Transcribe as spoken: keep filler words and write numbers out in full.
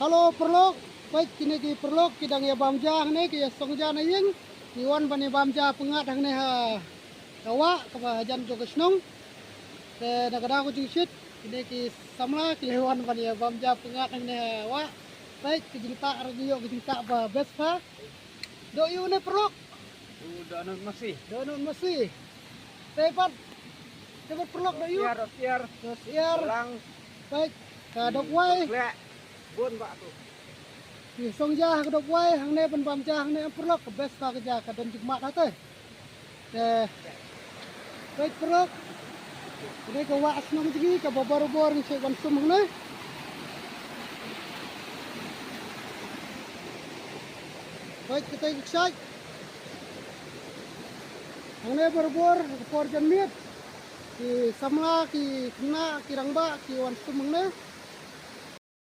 Hello paralok, peit kine ki paralok ki dang ïa bam ja hangne, ki ïa song ja na ïing, ki wan ban ïa bam ja pyngngad hangne ha ka wah kaba hajan jong ka shnong. Te na ka daw ka jingshit kine ki samla ki ïa wan ban ïa bam ja pyngngad hangne ha wah. Peit ki jingtah, ruh ïoh ki jingtah ba best pha. Doh ïu ne paralok. U doh nud masi. Doh nud masi. Te pat. Te pat paralok doh ïu. Tiar, tiar. Doh tiar. Lang. Peit ka dok wai. Klek. Bun ba tu. Ki song ja ha ka dok wai hangne, ban bam ja hangne em paralok, ka best pha ka ja, ka don jingmad ha te. Te peit paralok, kane ka wah shnong jong ngi kaba barabor ngi shait wan sum hangne. Peit katei ka kshaid. Hangne barabor ka por janmiet ki samla, ki khynnah, ki rangbah ki wan sum hangne.